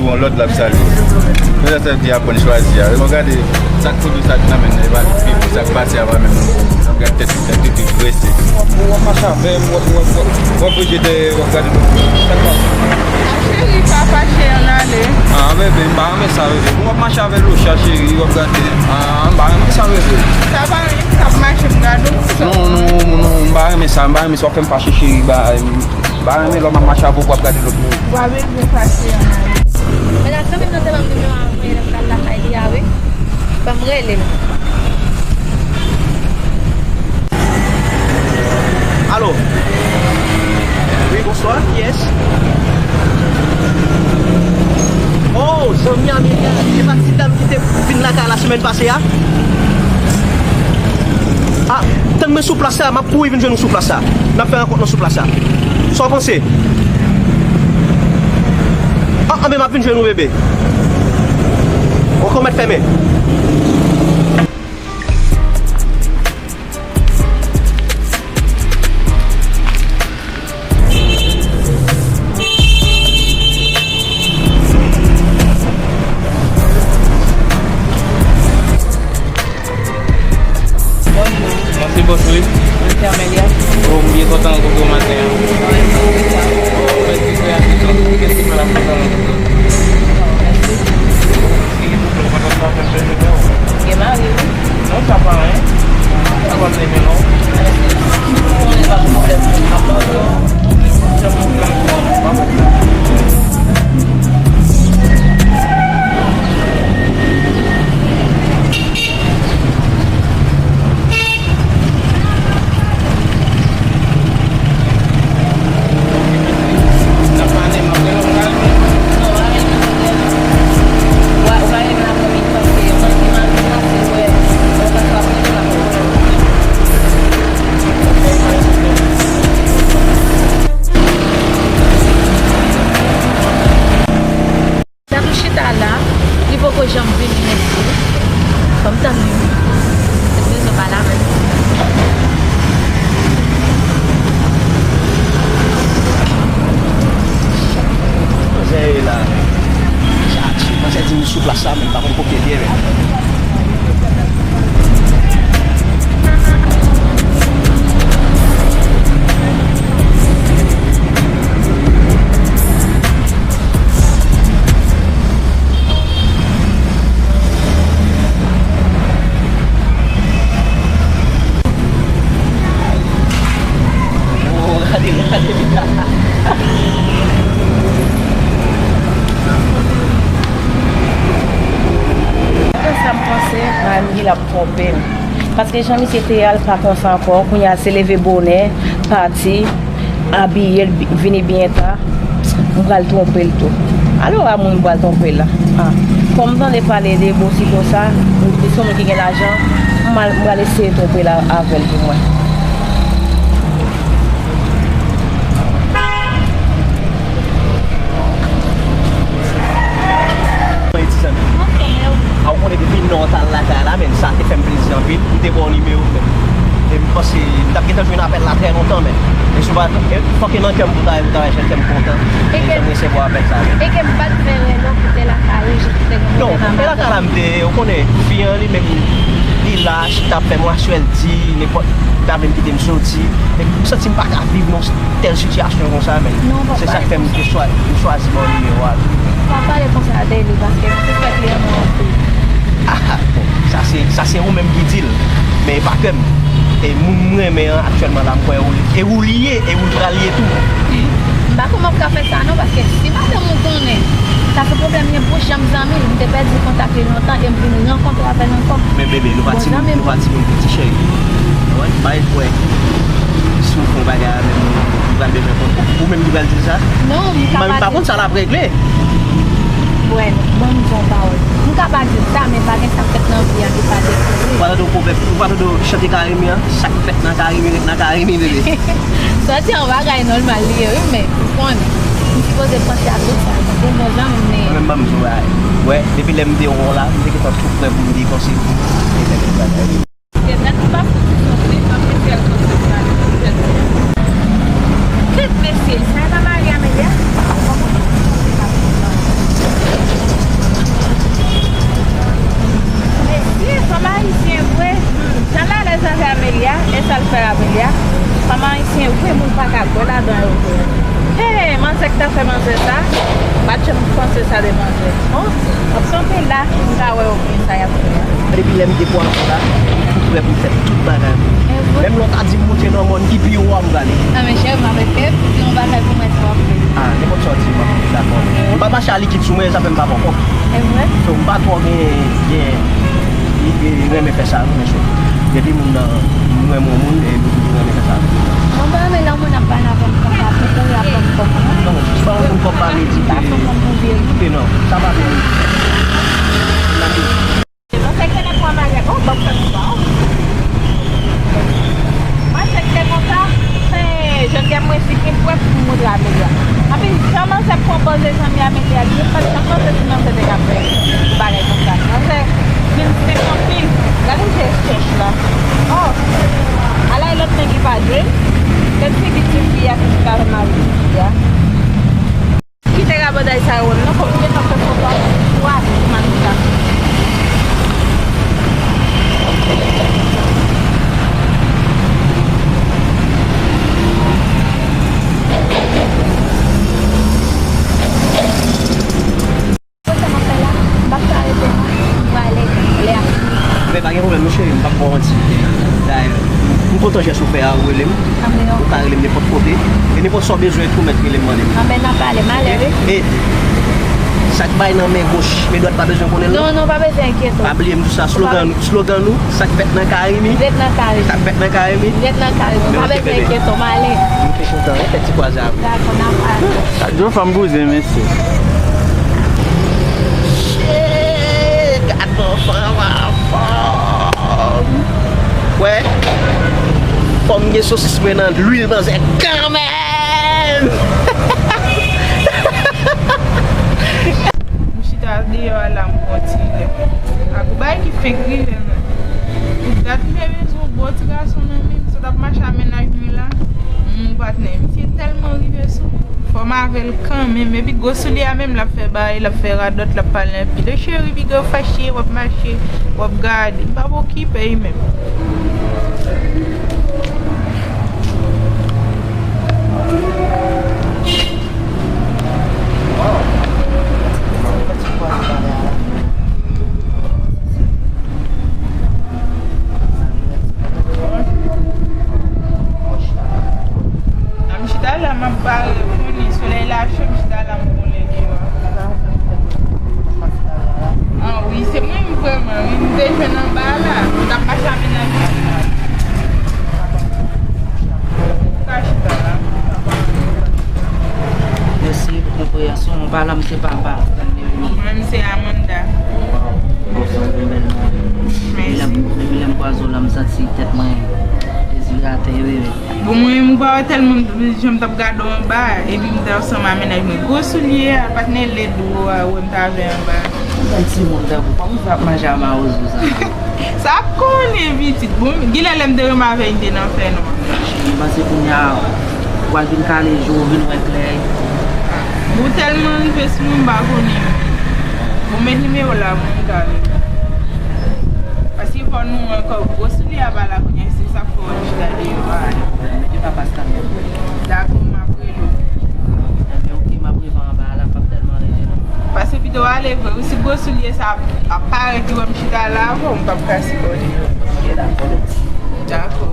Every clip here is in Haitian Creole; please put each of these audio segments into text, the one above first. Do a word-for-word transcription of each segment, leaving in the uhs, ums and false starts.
Yon lòt l ap salye. Pou sa, sa di aprann chwazi a. Mwen gade sa k fout ou sa k nan men nan, e pa li pi pou sa k pase a pa menm. Gad tèt li, tèt li pi drese. W ap mache avè m, w ap, w ap, w ap, w ap reje dèyè, w ap gade sa k pase. Cheri, pa fache, ann ale. Ah, bebe, m pa renmen sa, bebe. W ap mache avè Locha, cheri, w ap gade. Ah, m pa renmen sa, bebe. Sa pa menm k ap mache, m gade w. Non, non, non, m pa renmen sa, m pa renmen sa, w ap fè m fache, cheri, ba, m pa renmen lè w ap mache avè w, w ap gade lòt moun. W ap bezwen fache, ann ale. Medam, zanmi m nan te ban m nimewo a, mwen lè m pral lakay li a, wi. Ban m rele l. Alo? Wi, bonswa, kiyès? Oh, zanmi Amelia, se pa ti dam ki te vin lakay la semèn pase a? Ah, tann mwen sou plas la, m ap kouri vin jwenn ou sou plas la. N ap fè rankont nan sou plas la. Sa w panse? Ah, anben, m ap vin jwenn ou, bebe. Ou konn mèt fèmen. Bonjou. Mwen se Bòs wi. Mwen se Amelia. Oh, m byen kontan rankontre w maten an. Mwen se Amelia. Oh, mèsi frè a, se jan. Kèlkeswa la kontan rankontre w. Mèsi. Ou gen pwoblèm, ou kontan sa fè m pèdi non. Gen mari wi. Non, sa pa anyen. Sa pa anyen non. Mèsi. Ou konnen pa gen pwoblèm. Ap pale w. Jan pwoblèm pou mwen, pa pwoblèm. Dat ou chita la, li poko janm vini mèsi. Fò m tann li wi. Mwen bezwen pale avè l. Kote l ye la? Sa ti panse di nou sou plas la, men m pa konn kote l ye, men. Oh, gade, gade. Sa m panse, Marie l ap twonpe m. Paske jan misye te ye a, l pa konsa ankò. Kounye a, se leve bonè, pati, abiye l, bi-, vini byen ta. M pral twonpe l tou. Alò, a moun m pral twonpe l la. Ah. Kòm m tande pale de bosi konsa, li se yon moun ki gen lajan, m al, m pral eseye twonpe l a-, avè l pou mwen. Mwen, ti zanmi. A, ou konnen depi non w t al lakay la, men sa te fè m plezi anpil. M te ba w nimewo, men. E m panse, m t ap gentan jwenn apèl la trè lontan, men. E sou pa, e, fòk e nan kè m pou ta, pou ta wè jan kè m kontan. E ke m resevwa apèl sa, men. E ke m pa t fè rèv non pou te lakay ou, jis te gen pwoblèm avè l. Non, e lakay la m te, ou konnen, fi an li menm, li la, chita ap fè m raswèldi, nenpòt, li pa vle m kite m soti. E m santi m pa ka viv non tèl sitiyasyon konsa, men. Non, papa, se sa k fè m te chwa-, m chwazi ba w nimewo a tou. Pa pale konsa de li, paske m sispèk li renmen w anpil. Ah, bon, sa se, sa se ou menm ki di l, men e pa ke m. E moun m renmen an, aktyèlman la, m kwè e ou, e ou li ye, e ou l pral ye tou. M pa kwè m ap ka fè sa non, paske si madanm ou konnen, sa se pwoblèm li ye, pou janm zanmi l, m te pèdi kontak li lontan e m vin rankontre avè l ankò. Men bebe, nou pa timoun, bon zanmi, nou pa timoun piti cheri. Ou konprann? Pa kwè. Si w fè yon bagay avè m, ou pral bezwen konn. Ou menm ki pral di l sa? Non, m ka pa di l. M pa konn sa l ap regle. Bon, ban m di yon pawòl. M ka pa di l sa, men pa gen sa k fèt nan vi a ki pa dekouvri. Ou pa tande yon pwovèb, ou pa tande yon chante Karimi an? Sa k fèt nan Karimi ret nan Karimi, bebe. Sa se yon bagay nòmal li ye, wi, men ou konn, m sipoze panse a tout sa. Tankou bon zanmi m li ye. Mwen menm, ban m di w yon bagay. Wè, depi lè m te wè w la, m te gentan tou prè pou m depanse pou m te fè kèk bagay. Se nèt li pa fout sou son fi, m ap mete l sou sèt la. Kèt mesye, sa e pa mari Amelia? Ou pa konprann sa se pa konprann. Ak bwè ladan yo vre. Hey, manzè k ta fè manzè sa, m pa t janm panse sa de manzè. Bon, w ap kanpe la, m ka wè yo konn sa y ap fè a. Depi lè m te pran sa la, m tou prè pou m fè tout bagay. E vre? Menm lè w ta di m moute nan mòn ki pi wo a, m prale. Non, men cheri, m ap ede w di yon bagay pou mwen, sa w ap fè. Ah, nenpòt sa w di m, m ap dakò. M pa mache a likid sou mwen, sa fè m pa pran kòb. E vre? So, m pa twò gen, gen, gen, gen renmen fè sa, non, men so. Depi moun nan, m renmen yon moun, e m toujou renmen fè sa. Mwen pa renmen lè yon moun ap pale avè m konsa, pou kouri ap ban m kòb, non. Non, jis ban yon moun kòb pa vle di ke, ke non, sa pa vle di. Nan fè kèlè pran bagay, oh, ban m fè konsa, oh. Mwen se te konsa, se jodi a mwen si gen prèv pou montre Amelia. Anpi, jan manzè pran pòz zanmi Amelia, li pa t janm panse si manzè te ka fè bagay konsa. Manzè vin senp anpil. Gade je chèch la. Oh, ala e lòt nèg li pa jwe. Gad figi ti fi a ki chita avè mari ti fi a. Kite raboday sa yo wè m non, fò m gentan fè fòtò a pou twa jou pou Manuka. Konsa m ap fè la, m p ap ka rete non, m prale lè a fini. Men pa gen pwoblèm non cheri, m p ap ba w manti. Dayè, m kontan jès ou fè a, ou rele m. Anben, ok. Ou ka rele m nenpòt kote. E nenpòt sa w bezwen tou, mèt rele m, mande m. Anben, n a pale, m ale, wi. E sa k bay nan men goch, men dwat pa bezwen konnen l non? Non, non, pa bezwen enkyete w. Pa bliye m di w sa, slogan, slogan nou, sa k fèt nan Karimi. Ret nan Karimi. Sa k fèt nan Karimi. Ret nan Karimi. Men pa ok, bezwen bebe. Enkyete w, m ale. M te kontan, wi, fè ti kwaze avè w. Dakò, n a pale. Sa k di w fanm bouzen, mesye. Shit, gad yon fanm anfòm. Wè, fò m gen sosis mwen nan lwil manzè kanmenm. M chita deyò a la, m pran ti lè. A gwo bagay ki fenk rive, men. Ou gad m te bezwen yon gwo ti gason nan men m, sot ap mache a mennaj mwen la. Mon patnè, misye tèlman rive sou mwen. Fò m avè l kanmenm. Epi gwo soulye a menm, l ap fè bay, l ap fè radòt, l ap pale anpil. E cheri, piga w fache, w ap mache, w ap gade. M p ap okipe l menm. A, m chita la, m ap bare, konnen solèy la cho, m chita la, m gon lè deyò. An wi, se mwen menm vrèman, wi, m te jwenn anba la, m t ap mache a mennaj mwen. Ou ka chita la. Mèsi pou konpreyansyon w. Anba la, m se Papa. Mwen menm se Amanda. Mèsi. Depi lè m, depi lè m kwaze w la, m santi tèt mwen dezidrate, bebe. Bon, mwen menm, ou pa wè tèlman jan m t ap gade w anba, epi m te ansanm a mennaj mwen. Gwo soulye a, patnè lèd ou a, wè m t avè anba. Yon timoun tankou, kòman w fè ap manje a mawozo sa? Sa konnen pitit. Bon, genlè lè m te renmen avè l, m te nan fènwa. M panse kounye a, w al vin kale je w, vin wè klè. Ou tèlman rive sou mwen, m pa konnen. Bon, men nimewo la, bon, m ka rele. Paske fò nou ankò, gwo soulye a pa la kounye a, se sa k fè w chita deyò a. Mete pa pas kanmenm. Dakò, m ap rele w. Ebyen, oke, m ap rele w anba a la, m p ap tèlman rele non. Paske pito w ale vre, wi, si gwo soulye sa ap parèt, li wè m chita la avè w, m p ap ka sipòte. Oke, dakò. Dakò.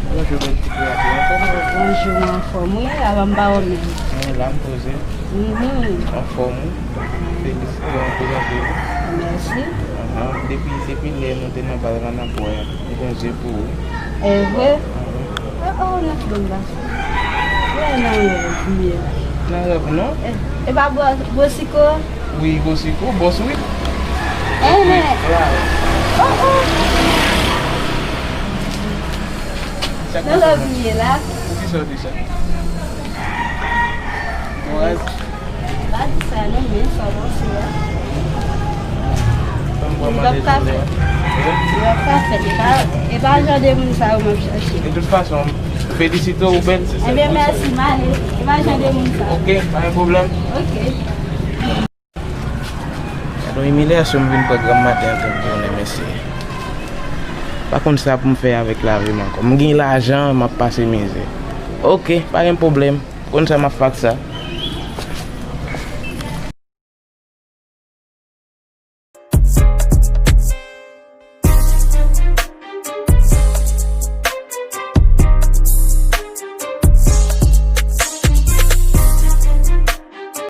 Bonjou, bèl ti kreyati, anfòm ou? Bonjou, mwen anfòm, wi. Alò, m pa wè w menm. Mwen la, m poze. Mhm. Anfòm ou? Felisite w, prezante w. Mèsi. Ahan. Depi, depi lè nou te nan bal la, n ap wè, m gon zye pou ou. E vre? Mhm. Oh, oh, nan fè m la. Wè nan rèv, byen. Nan rèv, non? E, e pa Bro-, Brosiko? Wi, Brosiko, bòs, wi. Ehe. Wi, la. Oh, oh. Nan rèv, byen la. Poukisa w di sa? Mwen pa di sa non, men sa w panse a. Ban m Li p ap ka fèt. Li p ap ka fèt. E pa, e pa jan de moun sa yo m ap chache. De tout fason, m felisite w, ou bèl. Ebyen, mèsi, m ale. E pa jan de moun sa yo. Ok, pa gen pwoblèm. Ok. Gade yon imilyasyon m vin pran granm maten an tann jounen, mesye. Pa konn sa pou m fè avèk lavi m ankò. M gen lajan, m ap pase mizè. Ok, pa gen pwoblèm. Konn sa m ap fè ak sa.